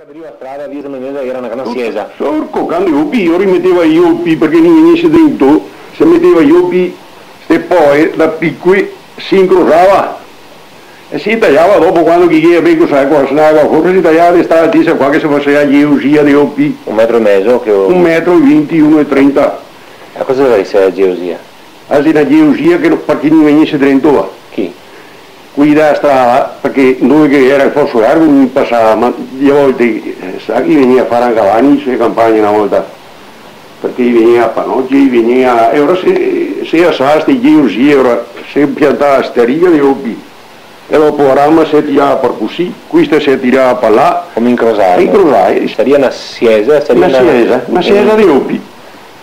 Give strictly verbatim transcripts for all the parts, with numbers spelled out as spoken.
Prima strada, via San Menese, era na gran siesa. Sorco, quando i opi, i rimeteva i opi, parché no i vegnese drento, se meteva i opi, ste poe da picoe se incrosava. E se tajava dopo, quando che i gavea ben cosa, cosa, cosa, cosa, se tajava de sta altesa qua che se faseva gelosia de opi. Un metro e mezo che... Un metro e vinti, uno e trenta. E cosa sarìa sta gelosia? Anzi, na gelosia che no, parché no i vegnese drento, va. Chi? Quei da strada, parché dove che era el foso largo, no i pasava, ma de volte, eh, sa, i vegnea a far anca bagni su le canpagne na volta, parché i vegnea a panoce, i vegnea, e ora se, se asava ste gelosie, ora se piantava sta riga de opi, e dopo la rama se tirava par cusì, questa se tirava par là. Come incrosà? Incrosà, eh. Sarìa na siesa, sarìa na, na siesa, na siesa de opi.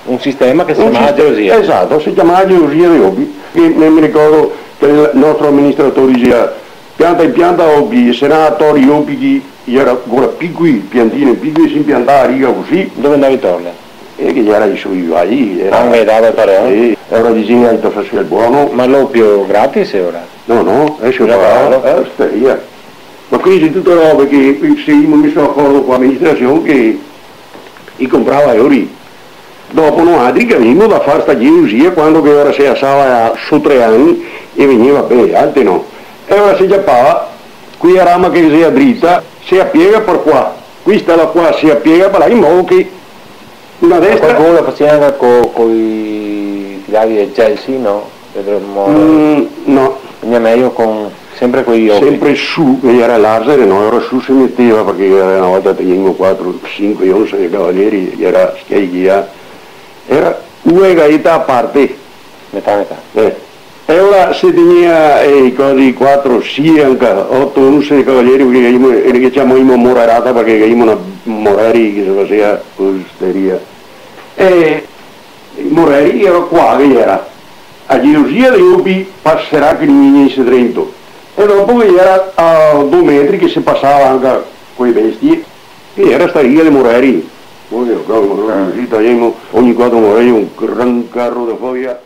Un sistema che se ciamava gelosia. Esato, se ciamava gelosia de opi. Che me, me ricordo che el nostro aministratore dixea: "Pianta e pianta opi, se no a tor i opi che i era ancora picoi, piantine picoi, se impiantava a riga cusì." Dove andavi a torle? E che i era i sui vai, era... Ah, me dava el paron? Sì, e ora dixea: "Te faso el bono." Ma l'opio gratis ora? No, no, deso... Bisogna pagarlo? Eh, ostaria. Ma queste xe tute robe che se semo mesi d'acordo co l'aministrasion che i comprava lori. Dopo noaltri che gavemo da far sta gelosia, quando che ora se asava su tre ani e vegneva ben alte, no? E ora se ciapava, quea rama che xe drita, se a piega par qua, questa da qua se a piega par là, in modo che una destra. Ma qualcuno lo faseva anca co, coi filari de Chelsea, no? Vedremo. Mm, no. Vegnea mejo con, sempre coi opi. Sempre su, che era l'asere, no? Ora su se meteva, parché era na volta tegnemo quatro, sinque, onse de cavaleri, era schei che era, era due gaeta a parte. Metà, metà. Eh. E ora se tegnea, eh, i cosi quatro, sie, anca oto onse de cavaleri, parché gavemo, eh, che ciamemo morerata, parché gavemo na moreri che se fasea co l'ostaria. E i moreri era qua, che era a gelosia de opi par serà che no i vegnese drento. E dopo che era a do metri che se pasava anca co le bestie, che era sta riga de moreri. Poi, no, no, no, cusì tajemo ogni quatro moreri un gran caro de foia.